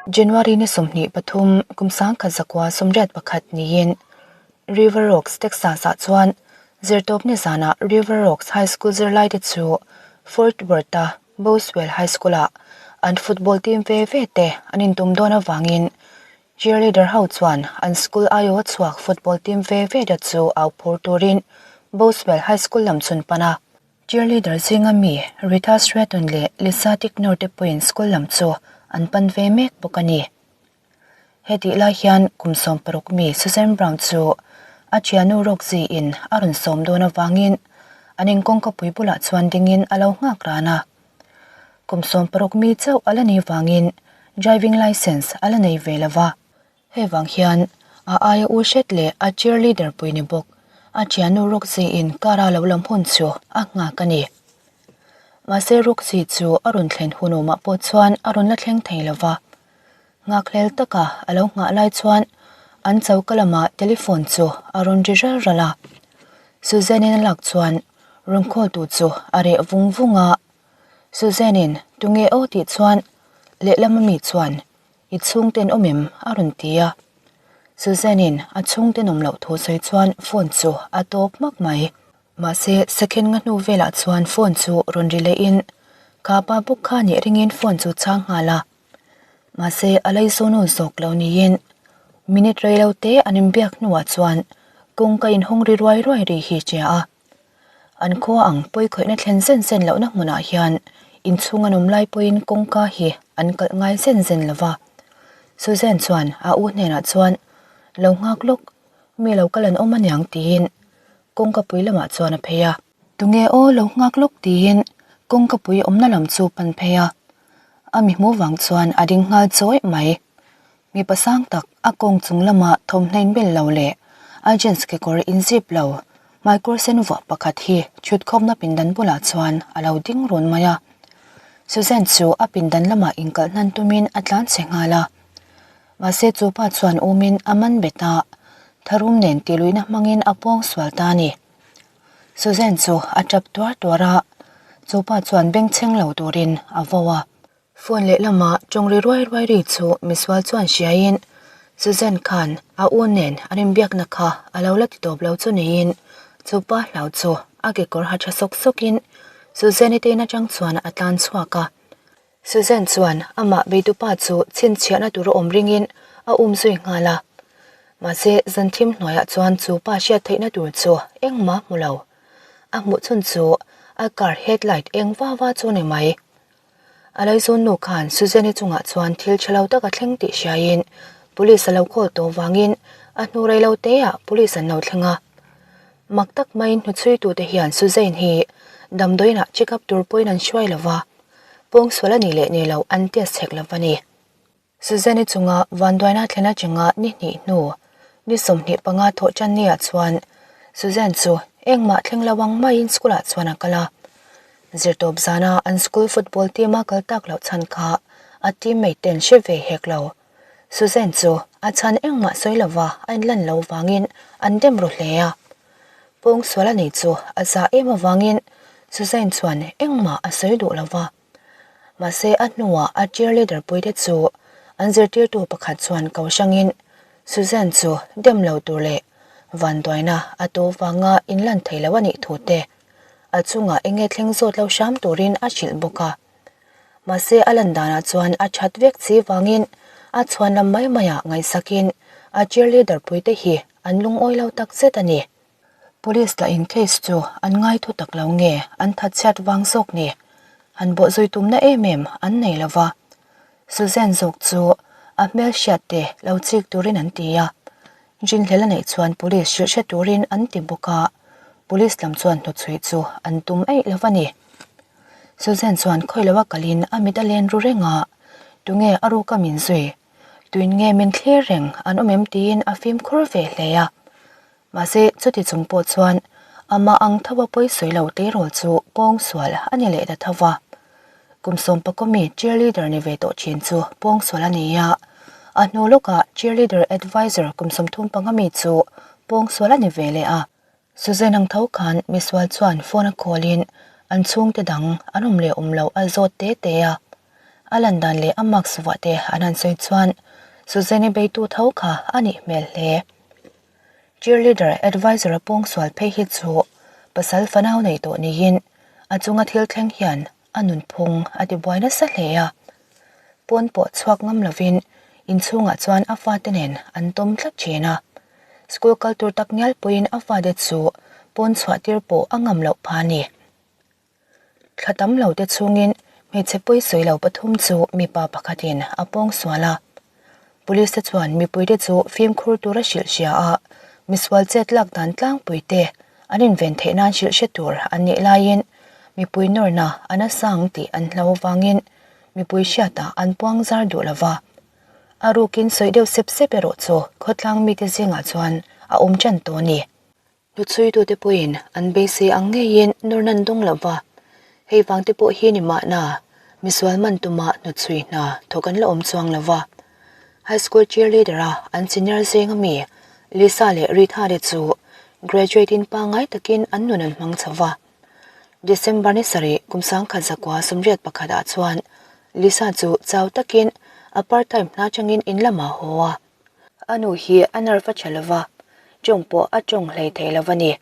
January ni 23 kum 1981 niin River Oaks, Texas ah chuan zirtawpni zanah River Oaks High School zirlaite chu Fort Worth-a Boswell High School-ah an football team ve ve te an intum dawn avangin cheerleader ho chuan an school aiawha chhuak football team ve ve te chu au phur turin Boswell High School lam chhun pan a. Cheerleader zinga mi Rita Stratton leh Lisa Ticknor te pawhin school lam chu an pan ve mek bawk a ni. Hetih lai hian kum 16 mi Susan Brown chu a thiannu Roxy in a rawn sawm dawn avangin an inkawngkapui bulah chuan dingin a lo nghak ran a. Kum 16 mi chauh a la nih vangin driving licence a la nei ve lo va. Hei vang hian a aia u hret leh a cheerleader pui ni bawk a thiannu Roxy in car a lo lam hun chu a nghak a ni. Mahse Roxy chu a rawn thlen hun awmah pawh chuan a rawn la thleng thei lo va. Nghakhlel taka a lo nghah lai chuan an choka lamah telephone chu a rawn ri ral ral a. Suzanne-in a lak chuan rawn call tu chu a reh vung vung a. Suzanne-in tunge aw tih chuan lehlam ami chuan I chhungten awm em? a rawn ti a. Suzanne-in a chhungten awm loh thu sawi chuan phone chu a tawp hmak mai. Mahse, second nga hnu velah chuan phone chu rawn ri lehin kha pa bawk kha nih ringin phone chu chhang nghal a. Mahse, a laizawn awn zawk lo niin minute rei lo te an inbiak hnuah chuan kawngka inhawng ri ruai ruai ri hi tia a. An khua ang pawikhawihna thlen zen zen lohna hmunah hian inchhung an awm lai pawhin kawngka hi an kalh ngai zen zen lo va. Suzanne chuan a u hnenah chuan, Lo nghak lawk, mi lo kal an awm aniang tiin kawngka pui lamah chuan a phei a. Tunge aw lo nghak lawk tiin kawngka pui awmna lam chu pan phei a. A mi hmuh vang chuan a ding nghal chawih mai. Mipa sang tak a kawng chung lama thawmhnaw inbel lo leh a jeans kekawr inzip lo hmaikawr sen vuah pakhat hi chhutkhawmna pindan bulah chuan a lo ding run mai a. Suzanne chu a pindan lamah inkalh hnan tumin a tlan chhe nghal a. Mahse chu pa chuan umin a man bet a, tharum nen tihluihna hmangin a pawng sual ta a ni. Suzanne chu a tap tuar tuar a, chu pa chuan bengchheng lo turin a vo a. Phone lehlamah tawngri ruai ruai ri chu misual chuan hriaiin Suzanne khan a u nen an inbiakna kha a lo la ti tawp lo chu niin chu pa hlau chu a kekawr ha tha sawk sawkin Suzanne-i te in atang chuan a tlan chhuak a. Suzanne chuan amah beitupa chu chhinchhiahna tur a awm ringin a um zui nghal a. Mahse zanthim hnuaiah chuan chu pa hriat theihna tur chu engmah hmu lo. A hmuh chhun chu a car headlight eng va va chu ni mai. A laizawn nu khan Suzanne-i chungah chuan thil tha lo tak a thleng tih hriaiin police a lo call tawh vangin a hnu rei lo teah police an lo thleng a. Mak tak maiin hnuchhuitute hian Suzanne hi damdawiinah check up tur pawhin an hruai lo va, pawngsual a nih leh ni loh an test chhek lo va ni. Suzanne-i chunga vanduaina thlen atanga ni hnih hnu ni 25 thawh tan niah chuan Suzanne chu engmah thleng lo ang maiin school-ah chuan a kal a. Zirtawp zana an school football team-a kal tak loh chhan kha a teammate ten hre ve hek lo. Suzanne chu a chhan engmah sawi lova a inlan lo vangin an dem ru hle a. Pawngsual a nei chu a zah em avangin Suzanne chuan engmah a sawi duh lova. Mahse a hnuah a cheerleader puite chu an zirtirtu pakhat chuan ko hrangin Suzanne chu dem lo tur leh vanduaina a tu vanga inlan thei lo a nih thu te a chungah enge thleng zawt lo hram turin a hrilh bawk a. Mahse a lan danah chuan a that vek chi vangin a chhuan lam mai maiah ngaihsakin a cheerleader puite hi an lungawi lo takzet a ni. Police lah in case chu an ngai thu tak lo nge an that chhiat vang zawk ni? Han bawhzui tumna em em an nei lo va. Suzanne zawk chu a hmel hriat te lo chik turin an ti a. Rinhlel a neih chuan police hrilh hre turin an ti bawk a, police lam chuan hnuchhuih chu an tum eih lo va ni. Suzanne chuan khawi loa kalin a mit a len ru reng a, tunge a ruka min zui? Tuin nge min thlir reng an awm em tiin a fimkhur ve hle a. Mahse, chuti chung pawh chuan amah ang tho a pawi sawi lo tleirawl chu pawngsual a ni leh ta tho va. Kum sawmpakawmi cheerleader ni ve tawh thin chu pawngsual a ni a, a hnu lawkah cheerleader advisor kum 35 mi chu pawngsual a ni ve leh a. Suzanne ang tho khan misual chuan phone a call in an chhungte dang an awm leh awm loh a zawt te te a. A lan dan leh a mask vuah te an han sawi chuan Suzanne-i beitu tho kha a nih hmel hle. Cheerleader advisor a pawngsual phei hi chu pasal fanau nei tawh niin a chunga thil thleng hian a nunphung a ti buai nasa hle a. Pawn pawh chhuak ngam lovin inchhungah chuan a fate nen an tawm tlat thin a. School kal tur tak ngial pawhin a fate chu pawn chhuah tir pawh a ngam loh pha a ni. Thla tam lo te chhungin hmeichhe pawisawi lo pathum chu mipa pakhatin a pawng sual a. Police te chuan mipuite chu fimkhur tura hrilh hria a, misual chet lak dan tlangpui te an inven theih nan hrilh hre tur an nih laiin mipui nawrna a nasa ang tih an hlau avangin mipui hriatah an puang zar duh lo va. A rukin sawi deuh sep sep erawh chu khawtlang mite zingah chuan a awm tan tawh a ni. Hnuchhuitute pawhin an beisei ang ngeiin nawr nan dawng lo va, hei vangte pawh hi ni mahna misual man tuma hnuchhui hna thawk an la awm chuang lo va. High school cheerleader a an senior zeng ami Lisa leh Ritha te chu graduate in pangngai takin an nun an hmang chho va. December ni sarih kum 1981 ah chuan Lisa chu chau takin a part time hna changin in lamah a haw a. A nu hi a nerve a tha lova, tawng pawh a tawng hlei thei lo a ni.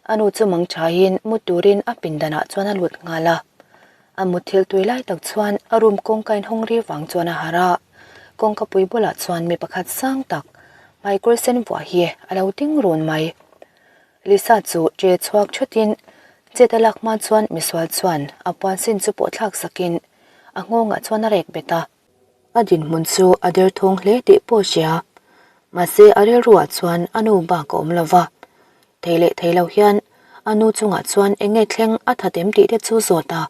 A nu chu mang thain mu turin a pindanah chuan a lut nghal a. A mutthil tui lai tak chuan a room kawngka inhawng ri vang chuan a harh a, kawngka pui bulah chuan mi pakhat sang tak hmaikawr sen vuah hi a lo ding run mai. Lisa chu che chhuak thutin chet a lak hma chuan misual chuan a puan sin chu pawh thlak sakin a nghawngah chuan a rek bet a. A dinhmun chu a derthawng hle tih pawh hria. Mahse a rilruah chuan a nu bak a awm lo va. Thei leh thei lo hian a nu chungah chuan eng nge thleng a that em tih te chu zawt a.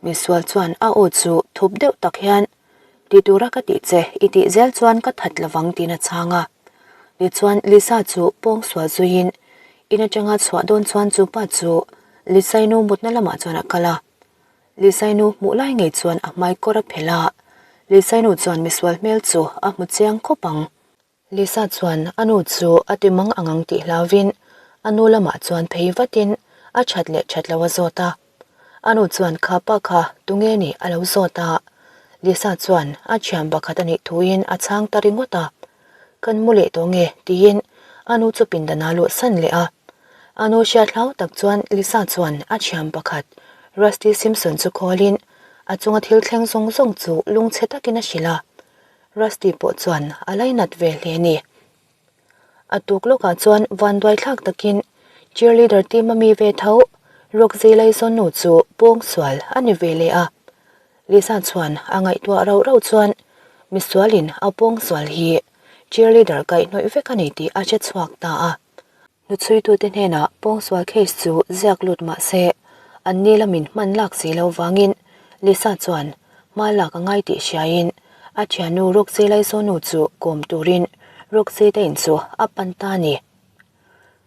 Misual chuan a aw chu thup deuh tak hian Ti tura ka tih che i tih zel chuan ka that lovang tiin a chhang a. Tichuan Lisa chu pawngsual zuiin in atanga chhuah dawn chuan chu pa chu Lisai nu mutna lamah chuan a kal a. Lisainu hmuh lai ngei chuan a hmai kawr a phelh a, Lisainu chuan misual hmel chu a hmu chiang khawp ang. Lisa chuan a nu chu a ti mang ang ang tih hlauvin a nu lamah chuan phei vatin a that leh that lo a zawt a. A nu chuan kha pa kha tunge nih a lo zawt a, Lisa chuan a thian pakhat a nih thuin a chhang ta ringawt a. Kan mu leh tawh nge tiin a nu chu pindan a luhsan leh a. A nu hriat hlau tak chuan Lisa chuan a thian pakhat Rusty Simpson chu call-in a chunga thil thleng zawng zawng chu lungchhe takin a hrilh a. Rusty pawh chuan a lainat ve hle a ni. A tuk lawkah chuan vanduai thlak takin cheerleader team a mi ve tho Roxy Laizawnu chu pawngsual a ni ve leh a. Lisa chuan a ngaihtuah rauh rauh chuan misualin a pawngsual hi cheerleader kaihhnawih vek a ni tih a hre chhuak ta a. Hnuchhuitute hnenah pawngsual case chu ziak lut mah se, an ni lamin hman lak si lo vangin Lisa chuan hma lak a ngai tih hriaiin a thiannu Roxy Laizawnu chu kawm turin Roxy te in chu a pan ta a ni.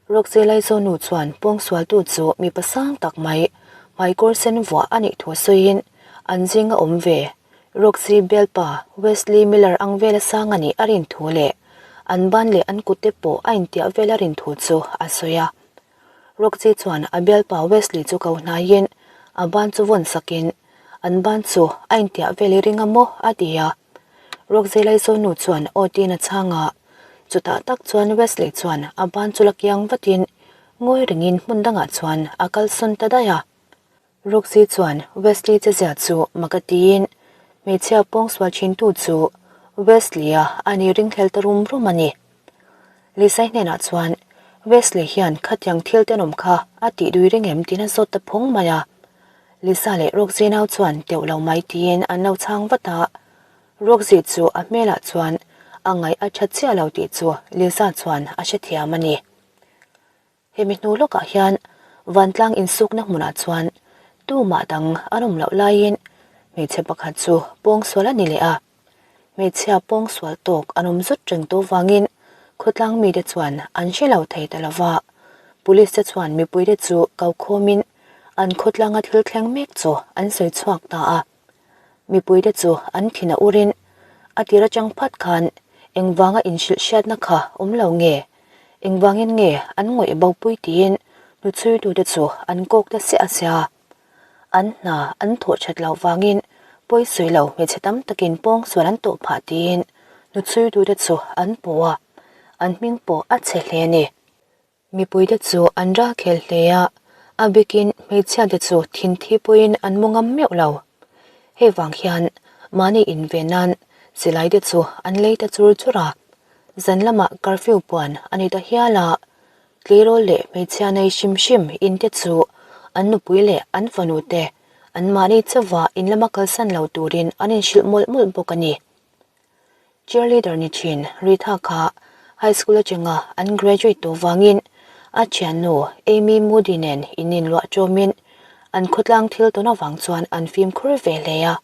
Roxy Laizawnu chuan pawngsualtu chu mipa sang tak mai hmaikawr sen vuah a nih thu sawiin an zinga awm ve Roxy bialpa Wesley Miller ang vela sang a nih a rin thu leh an ban leh an kut te pawh a intiah vel a rin thu chu a sawi a. Roxy chuan a bialpa Wesley chu ko hnaiin a ban chu vawn sakin an ban chu a intiah vel i ring a maw a ti a. Roxy Laizawnu chuan aw tiin a chhang a. Chutah tak chuan Wesley chuan a ban chu la kiang vatin ngawi ringin hmun dangah chuan a kalsawn ta daih a. Roxy chuan Wesley chezia chu mak a tiin hmeichhia pawngsual thintu chu Wesley-a a ni ringhlel ta rum rum a ni. Lisa-i hnenah chuan Wesley hian khatiang thil tenawm kha a tih dui ring em tiin a zawt ta phawng mai a. Lisa leh Roxy nau chuan teuh lo mai tiin an lo chhang vat a. Roxy chu a hmelah chuan a ngaih a tha chiah lo tih chu Lisa chuan a hrethiam a ni. Hemi hnu lawkah hian vantlang insukna hmunah chuan tumah dang an awm loh laiin hmeichhe pakhat chu pawngsual a ni leh a. Hmeichhia pawngsual tawk an awm zut reng tawh vangin khawtlang mite chuan an hre lo thei ta lova. Police te chuan mipuite chu ko khawmin an khawtlanga thil thleng mek chu an sawi chhuak ta a. Mipuite chu an thin a urin a tir atang phat khan engvanga inhrilh hriatna kha awm lo nge? Engvangin nge an ngawih bopui tiin hnuchhuitute chu an kawk ta siah a sia. An hna an thawh that loh vangin Pawi sawi lo hmeichhe tam takin pawng sual an tawh phah tiin hnuchhuitute chu an puh a, an hming pawh a chhe hle a ni. Mipuite chu an ral khel hle a, a bikin hmeichhiate chu thinthi pawhin an mu ngam meuh lo. Hei vang hian mahni inve nan silaite chu an lei ta chur chur a, zan lamah curfew puan a ni ta hial a, tleirawl leh hmeichhia nei hrim hrim inte chu an nupui leh an fanute an mahni chauha in lama kalsan lo turin an inhrilh mawlh mawlh bawk a ni. Cheerleader ni thin Ritha kha high school atanga an graduate tawh vangin a thiannu Amy Moody nen in inluah tawmin an khawtlang thil tawn avang chuan an fimkhur ve hle a.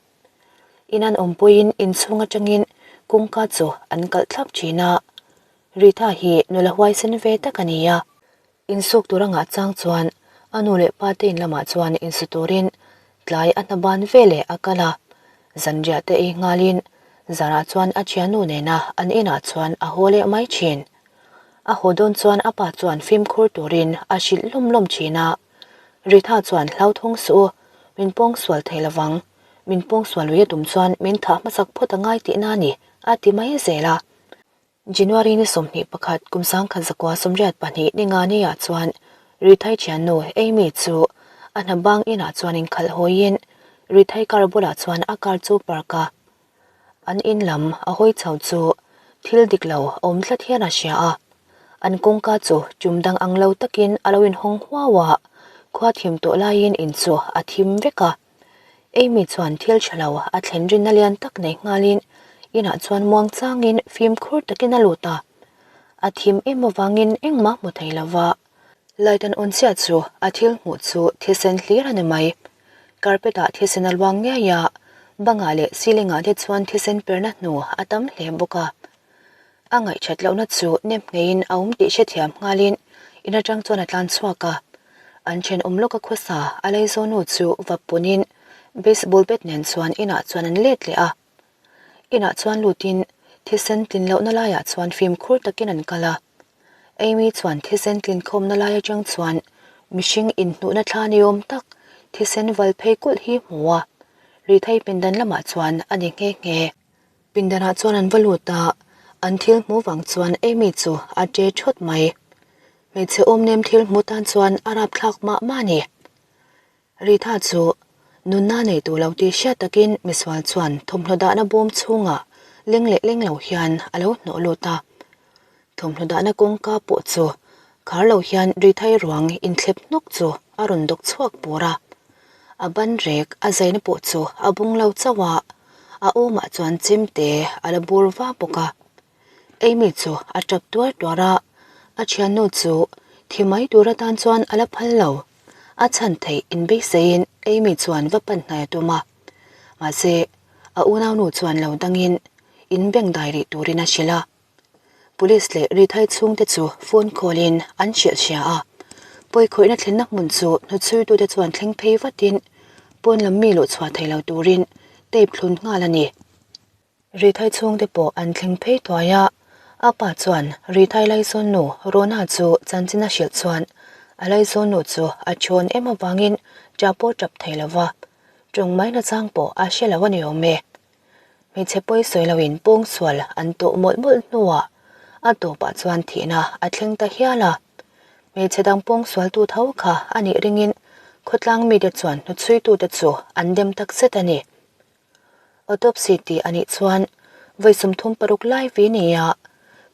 In an awmpuiin inchhung atangin kawngka chu an kalh thlap thin a. Ritha hi nula huaisen ve tak a ni a. Insuk tur a ngah chang chuan a nu leh pa te in lamah chuan insu turin tlai a hna ban ve leh a kal a, zanriah te ei nghalin zarah chuan a thiannu nena an inah chuan a haw leh mai thin. A haw dawn chuan a pa chuan fimkhur turin a hrilh lawm lawm thin a, Ritha chuan hlauthawng suh u, min pawng sual thei lovang, min pawng sual lui a tum chuan min thah hmasak phawt a ngai tihna a ni, a ti mai zel a. January ni 21 kum 1982 ni nga ni ah chuan Rithai thiannu Amy chu a hna bang inah chuan inkhalh hawiin Rithai car bulah chuan a car chu park a. An in lam a hawi chho chu thil dik lo a awm tlat hian a hria a. An kawngka chu tum dang ang lo takin a lo inhawng huau a, khua thim tawh laiin in chu a thim vek a. Amy chuan thil tha lo a thlen rinna lian tak nei nghalin inah chuan muang changin fimkhur takin a lut a. A thim em avangin engmah hmu thei lova. Light an on chiah chu a thil hmuh chu thisen hlir a ni mai. Carpet ah thisen a luang ngei a, bangah leh ceiling ah te chuan thisen perna hnu a tam hle bawk a. A ngaihthat lohna chu nem ngeiin a awm tih hrethiam nghalin in atang chuan a tlan chhuak a. An thenawm lawka khawsa a Leizawnu chu va punin baseball bat nen chuan inah chuan an let leh a. Inah chuan lutin thisen tlin lohna laiah chuan fimkhur takin an kal a. Amy chuan thisen tlin khawmna lai atang chuan mihring inhnuhna thla ni awm tak thisen val phei kulh hi hmu a. Rithei pindan lamah chuan a ni nghe nghe. Pindanah chuan an va lut a, an thil hmuh vang chuan Amy chu a ṭe ṭhawt mai. Hmeichhe awmnem thil hmuh tan chuan a rapthlak mah mah a ni. Ritha chu nunna nei tur lo tih hriat takin misual chuan thawmhnaw dahna bawm chhungah leng leh leng lo hian a lo hnawh lut a. Thawmhnaw dahna kawngka pawh chu khar lo hian Rithai ruang inthlep hnawk chu a rawn dawk chhuak bur a. A ban rek a zaina pawh chu a bung lo chauh a, a awmah chuan chemte a la bur va bawk a. Amy chu a tap tuar tuar a, a thiannu chu thi mai tur atan chuan a la phal lo. A chhan theih inbeiseiin Amy chuan va pan hnai a tum a, mahse a unaunu chuan lo dangin inbengdai rih turin a hrilh a. Police leh Rithai chhungte chu phone call in an hrilh hria a, pawikhawihna thlenna hmun chu hnuchhuitute chuan thleng phei vatin pawn lam mi luh chhuah thei lo turin tape thlun nghal a ni. Rithai chhungte pawh an thleng phei thuai a, a pa chuan Rithai laizawnnu Rona chu chanchin a hrilh chuan a laizawnnu chu a thawn em avangin ṭah pawh ṭap thei lova ṭawng mai nachang pawh a hre lo a ni awm e. Hmeichhe pawi sawi loin pawngsual an tawh mawlh mawlh hnuah a tawpah chuan thihna a thleng ta hial a. Hmeichhe dang pawngsualtu tho kha a nih ringin khawtlang mite chuan hnuchhuitute chu an dem tak zet a ni. Autopsy tih a nih chuan vawi 36 lai vi nia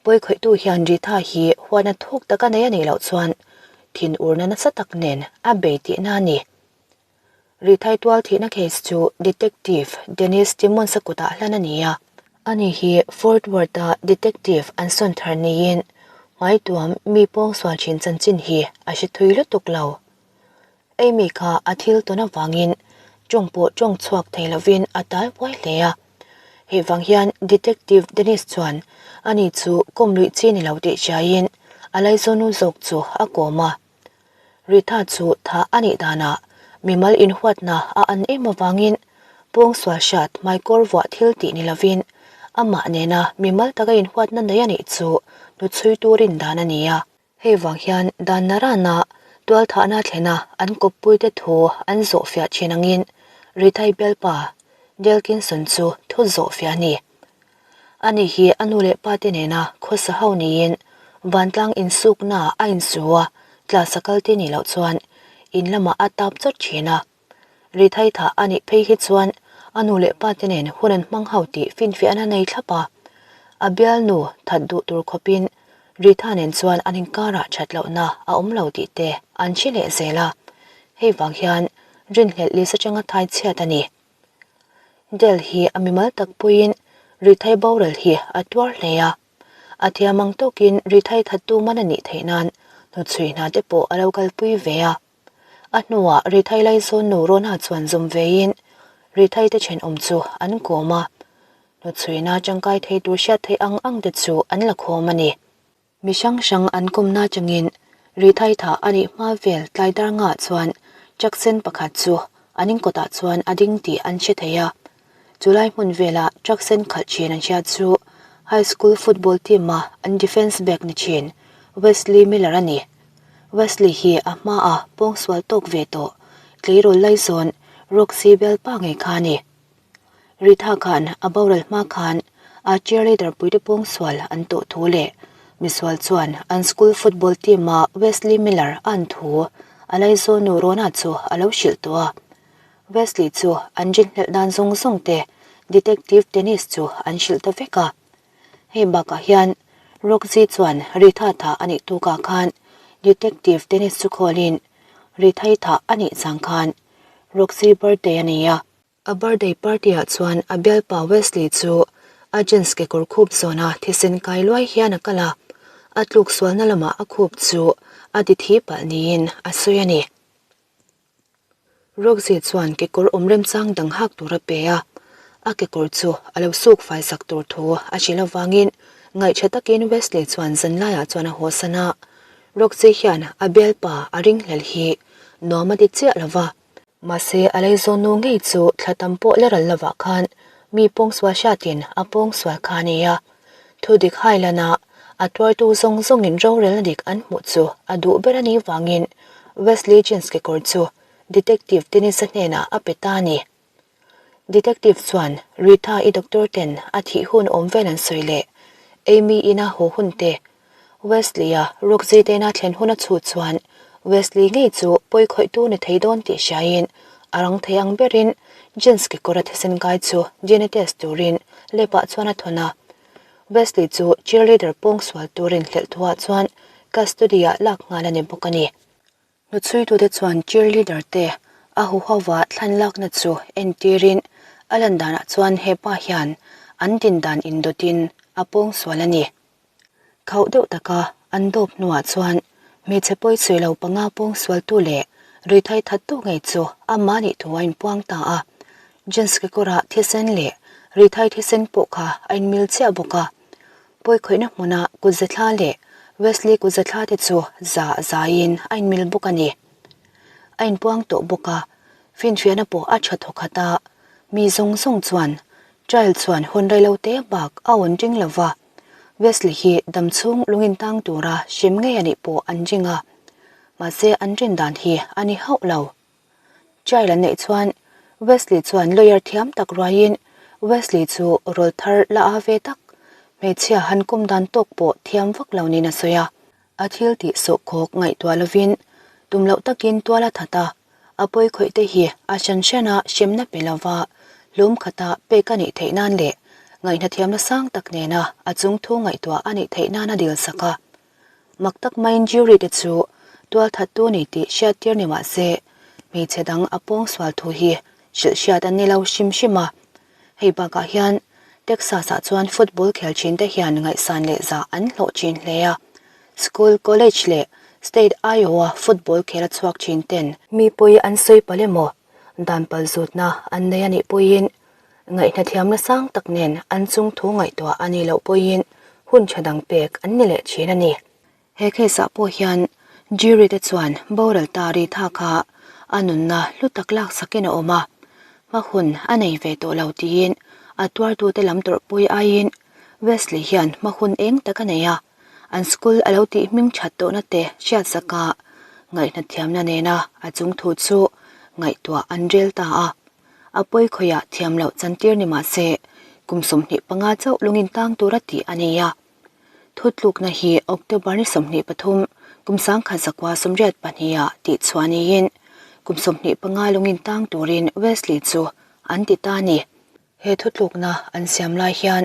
pawi khawihtu hian Ritha hi huatna thuk tak a nei a nih loh chuan thinurna nasa tak nen a bei tihna a ni. Rithai tual thihna case chu Detective Dennis Timmons-a kutah hlan a ni a. Ani hi Fort Worth-a detective an sawn thar niin hmaituam mi pawngsual thin chanchin hi a hre thui lutuk lo. Amy kha a thil tawn avangin tawng pawh tawng chhuak thei lovin a tal buai hle a. Hei vang hian Detective Dennis chuan ani chu kawm luih chi ni lo tih hriaiin a laizawnu zawk chu a kawm a. Ritha chu thah a nih danah mimal inhuatna a an em avangin pawngsual hriat hmaikawr vuah thil tih ni lovin amah nena mimal taka inhuatna nei a nih chu hnuchhui turin dan a ni a. Hei vang hian dan narana tualthahna thlena an kawppuite thu an zawhfiah thin angin Rithai bialpa. Delkinson chu thu zawh fiah a ni. Ani hi a nu leh pa te nena khawsa ho niin vantlang insukna a insu a, class a kal te nih loh chuan in lamah a tap chawt thin a. Rithai thah a nih phei hi chuan a nu leh pa te nen hun an hmang ho tih finfiahna nei thlap a. A bialnu that duh tur khawpin Ritha nen chuan an inkarah that lohna a awm lo tih te an hre leh zel a. Hei vang hian rinhlelh list atanga thai chhiat a ni. Del hi a mimal tak puiin Rithai boral hi a tuar hle a. A thiam ang tawkin Rithai thattu man a nih theih nan hnuchhui hna te pawh a lo kalpui ve a. A hnuah Rithai laizawn nu Rona chuan zawm vein Rithai te thenawm chu an kawm a. Hnuchhuina tangkai thei tur hriat theih ang ang te chu an la khawm a ni. Mi hrang hrang an kawmna atangin Rithai thah a nih hma vel tlai dar ngah chuan truck sen pakhat chu an inkawtah chuan a ding tih an hre thei a. Chulai hmun vela truck sen khalh thin an hriat chu High School football team a an defence back ni thin Wesley Miller a ni. Wesley hi a hmaa pawngsual tawk ve tawh tleirawl laizawn Roxy bialpa ngei kha a ni. Ritha khan a boral hma khan a cheerleader puite pawngsual an tawh thu leh misual chuan an school football team a Wesley Miller a an thu a laizawnu Rona chu a lo hrilh tawh a. Wesley chu an rinhlelh dan zawng zawng te Detective Dennis chu an hrilh ta vek a. Hei bakah hian Roxy chuan Ritha thah a nih tukah khan Detective Dennis chu call in Rithai thah a nih chang khan Roxy birthday a nei a. A birthday party ah chuan a bialpa Wesley chu a jeans kekawr khup zawna thisen kai luai hian a kal a, a tluk sualna lamah a khup chu a ti thi palh niin a sawi a ni. Roxy chuan kekawr awm remchang dang hak tur a pe a, a kekawr chu a lo suk fai sak tur thu a hrilh avangin ngaihṭha takin Wesley chuan zanlaiah chuan a hawsan a, Roxy hian a bialpa a ringhlel hi nuam a ti chiah lo va. Mahse, a leizawn nu ngei chu thla tam pawh la ral lovah khan mi pawngsual hriatin a pawngsual kha a ni a. Thu dik hai lana a tuartu zawng zawngin rorelna dik an hmuh chu a duh ber a nih vangin Wesley Jeans kekawr chu Detective Dennis-a hnenah a pe ta a ni. Detective chuan Rita i doctor ten a thih hun awm vel an sawi leh Amy ina haw hun te Wesley-a Roxy tena thlen hun a chhut chuan Wesley ngei chu pawi khawihtu ni thei dawn tih hriain a rang thei ang berin jeans kekawr a thisen kai chu DNA test turin lab-ah chuan a thawn a. Wesley chu cheerleader pawngsual turin hlelh thuah chuan custody-ah lak nghal a ni bawk a ni. Hnuchhuitute chuan cheerleader te a huhova thlan lakna chu entirin a lan danah chuan hepa hian an din dan indawtin a pawngsual a ni. Khauh deuh taka an dawp hnuah chuan hmeichhe pawisawi lo panga pawngsualtu leh ruithai thattu ngei chu amah nih thu a inpuang ta a. Jeans kekawrah thisen leh ruithai thisen pawh kha a inmil chiah bawk a. Pawikhawihna hmuna kutzathla leh Wesley kutzathla te chu za zaiin a inmil bawk a ni. A inpuang tawh bawk a, finfiahna pawh a tha thawkhat a, mi zawng zawng chuan trial chuan hun reilote bak a awn ring lo va, Wesley hi damchhung lungin tang tura hrem ngei a nih pawh an ring a, mahse an rin dan hi a ni hauh lo. Trial an neih chuan Wesley chuan lawyer thiam tak ruaiin Wesley chu rawl thar la a ve tak, hmeichhia han kum dan tawk pawh thiam vak lo niin a sawi a. A thil tih sawhkhawk ngaihtuah lovin tum loh takin tual a that a, a pawi khawih te hi a hran hran a hremna pe lova hlum khata pek a nih theih nan leh ngaihnathiamna sang tak nena a chungthu ngaihtuah a nih theih nan a dil sak a. Mak tak maiin jury te chu tualthattu ni tih hriattir ni mah se, hmeichhe dang a pawngsual thu hi hrilh hriat an ni lo hrim hrim a. Hei bakah hian Texas ah chuan football khel thin te hian ngaihsan leh zah an hlawh thin hle a. School, college leh state Iowa football khel a chhuak thin ten mi pawi an sawi palh emaw dan pal zutna an nei a nih pawhin Ngaihnathiamna sang tak nen an chung thu ngaihtuah a nih loh pawhin hun tha dang pek an ni leh thin a ni. He case ah pawh hian jury te chuan boral ta ri tha kha a nunna hlu tak lak sakin a awm a, hma hun a nei ve tawh lo tiin a tuartute lam tawrhpui aiin Wesley hian hma hun eng tak a nei a, an school a lo tih hming that tawhna te hriat saka ngaihnathiamna nena a chung thu chu ngaihtuah an rel ta a. A pawi khawiah thiam loh chantir ni mah se, kum 25 chauh lungin tang tura tih a ni a. Thutlukna hi October ni 23, kum 1982 ah tihchhuah niin, kum 25 lungin tang turin Wesley chu an ti ta a ni. He thutlukna an siam lai hian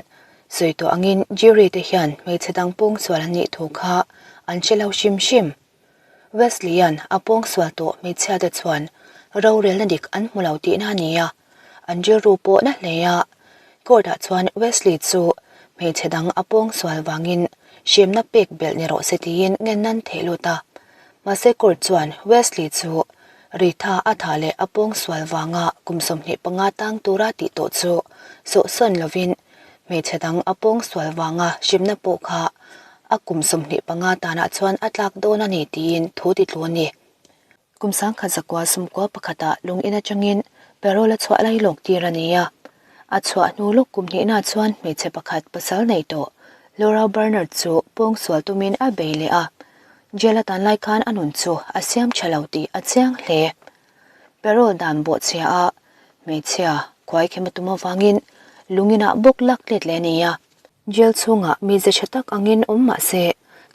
sawi tawh angin jury te hian hmeichhe dang pawngsual an nih thu kha an hre lo hrim hrim. Wesley-a'n a pawngsual tawh hmeichhia te chuan rorelna dik an hmu lo tihna a ni a, an rilru pawh na hle a. Court-ah chuan Wesley chu hmeichhe dang a pawngsual vangin hremna pek belh ni rawh se tiin ngen nan theh lut a. Mahse court chuan Wesley chu Ritha a thah leh a pawngsual vanga kum 25 tang tura tih tawh chu sawhsawn lovin hmeichhe dang a pawngsual vanga hremna pawh kha a kum 25 tanah chuan a tlak dawn a ni tiin thu ti tlu a ni. Kum 1991 ah lung in atangin parole a chhuah lai lawk tir a ni a. A chhuah hnu lawk kum hnihna chuan hmeichhe pakhat pasal nei tawh Laura Barnard chu pawngsual tumin a bei leh a. Jail a tan lai khan a nun chu a siam tha lo tih a chiang hle. Parole dan bawhchhia a hmeichhia khuai khem a tum avangin lung inah bawk lak let leh a ni a. Jail chhungah mize tha tak angin awm mah se,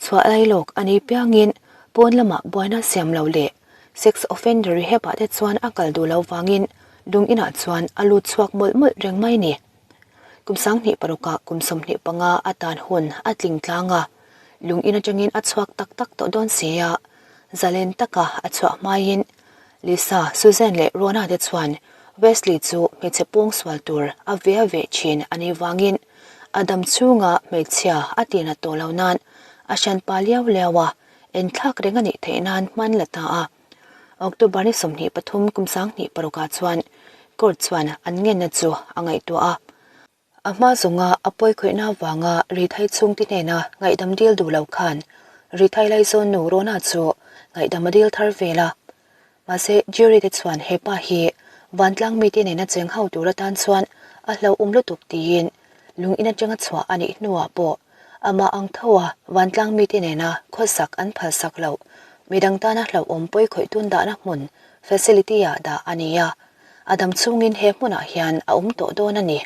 chhuah lai lawk a ni piangin pawn lamah buaina siam lo leh sex offender rehab ah te chuan a kal duh lo vangin lung inah chuan a lut chhuak mawlh mawlh reng mai ni. Kum 2006 ah kum 25 a tan hun a tling tlang a, lung in atangin a chhuak tak tak tawh dawn si a, zalen taka a chhuah hmaiin Lisa, Suzanne leh Rona te chuan Wesley chu hmeichhe pawngsual tur a ve a veh thin a nih vangin a dam chhunga hmeichhia a tirna tawh lo nan a hranpa liau liau a, enthlak reng a nih theih nan hman la ta a. October ni 23 kum 2006 ah chuan court chuan an ngenna chu a ngaihtuah a. A hma zawnga a pawi khawihna avanga Rithai chhungte hnena ngaihdam dil duh lo khan Rithai laizawn nu Rona chu ngaihdam a dil thar vel a. Mahse, jury te chuan he pa hi vantlang mite nena cheng ho tur atan chuan a hlauhawm lutuk tiin lung in atanga chhuah a nih hnuah pawh amah ang tho a vantlang mite nena khawsak an phalsak loh midang tana hlauhawm pawi khawih tun dahna hmun facility ah dah a ni a. A dam chhungin he hmunah hian a awm tawh dawn a ni.